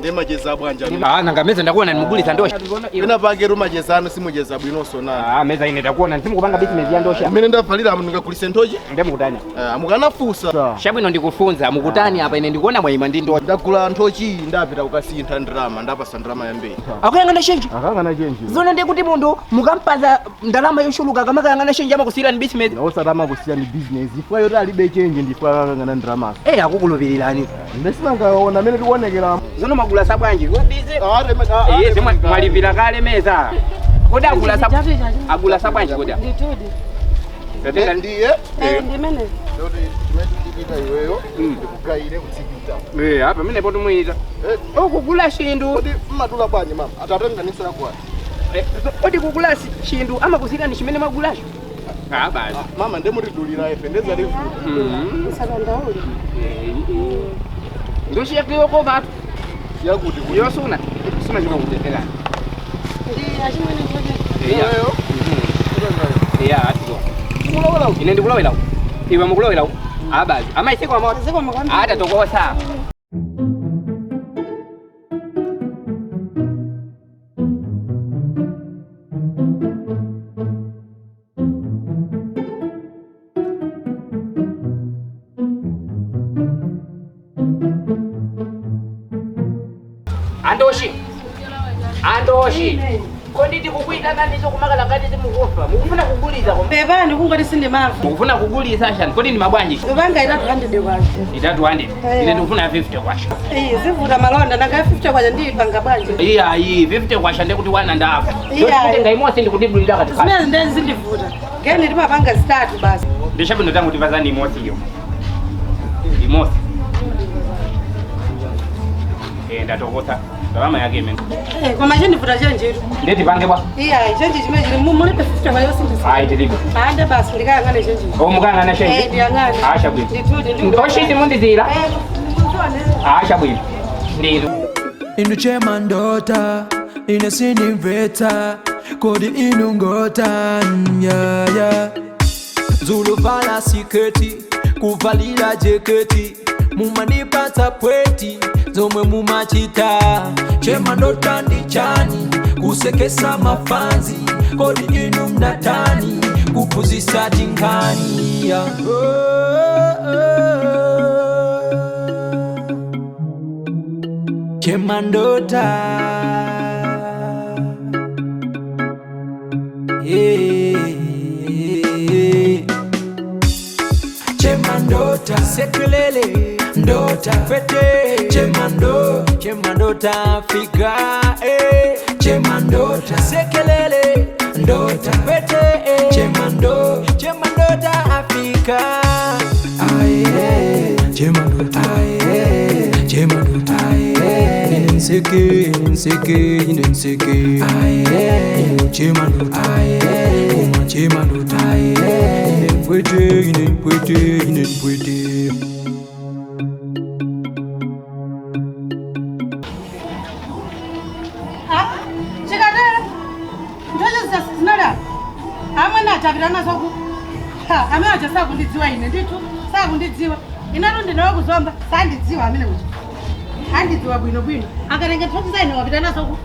Ndi macheza bwanja. Ah, nanga meza ndakuona nimugulitsa ndosha. Pena pake rumacheza anu simucheza bwinonso nani. Ah, meza ine ndakuona ndimukupanga business ya ndosha. Mmene ndavalira ndingagulitse nthochi? Ndemukutani. Ah, mukanafunsa. Chabwino ndikufunza mukutani apa ine ndikuona mwayima ndi ndosha. Ndagula nthochi ndapita kukasintha ndalama ndapasa ndalama yambiri. Akuyang'ana chenji. Akangana chenji. Zono ndiye kuti munthu mukampaza ndalama yochuluka kamakayang'ana chenji amakusiyirani business. Osatama kusiya ni business. Ifwa yoti alibe chenji ndifwa akangana ndalama. Eh, akukulupilirani. Ndesinangaona amene tikuonekera. Zono magula sabwanji. Busy. Iye zimwe mwalipira kale meza. Kodi agula sab agula sabwanji kodi. Nditudi. Tatenda Ndiye. Eh, ndimene. Ndoti chimene chikuchita iweyo ndikugayire kutsikita. Eh, apa mene poto muita. Eh, Okugula shindu. kodi mmatula bwanji mama? Atatenganisa kwani? Eh, Kodi kugula shindu amakusiyirani chimene magulacho. Ah, basi. Mama ndemutidulira ife ndezalivu. Mm. Sabandauli. Ndoshi yakiyokova Yakuti kuti. yosuna suna chikakuteterani. Ndi achimwene kuti. Iweyo. Iya, atiko. Tikulowera Ine ndikulowera uku. Iwe mukulowera uku. Ah, basi. Amaisiko amoti. Zikomo kwambiri. Ata tokosa. Andoshi. Andoshi. Kodi ndikukuitana ndizo kumakala ngati simukufa. Mukufuna kuguliza koma. Pepani kungoti sindimamva. Mukufuna kuguliza shani. Kodi ni mabwanji? Kupanga itatu 100 kwacha. Itatu 100. Eh. Ine ndikufuna 50 kwasha. Eh, zivuta malonda nanga 50 kwacha ndiyipanga bwanji. Iya iyi 50 kwasha ndekuti 1 and a half. Iya. Ndikutenga imodzi ndikudidulira katikati. Zimene ndezi zindivuta. Ngeni timapanga zitatu basi. Ndishabwino tangu tipazani imodzi iyo. Imodzi. Eh, ndatokosa. Ndalama yake imene. Eh, koma chindivuta chenjitu. Ndeti pange bwa. Iya, chenji chimene chili mulibe 50 kwacha yosindisa. Ayi tilipo. Ande basi ndikayang'ane chenji. Omukangana Eh, shenji. ndiyang'ane. Asha bwino. Nditudi ndi. Oshiti mundizira. Eh, muzione. Asha bwino. Ndizo. Inu chema ndota ine sinimveta kodi inu ngota yeah, yeah. Zuluvala siketi kuvalila jeketi mumanipatsa pweti zomwe mumachita chema ndota ndi chani kusekesa mafanzi kodi inu mnatani kuphunzitsa tinkhani yeah. oh, oh, oh. Chemandota yeah. Chemandota Sekelele Ndota Fete Chemando Chemandota Afrika eh. Chemandota Sekelele Ndota Fete eh. Chemando Chemandota Afrika Aye Chemandota Aye Chemandota Aye Inseke Inseke Inseke Aye Chemandota Aye Kuma Chemandota Aye Inenpwete Inenpwete Inenpwete Ah, chikatero nthochi zinada amwene achapita nazoku amene aja sakundidziwa ine ndithu sakundidziwa inetu ndine wakuzomba sandidziwa amene uja andidziwa bwinobwino akatenge nthochi za ine wapita nazoku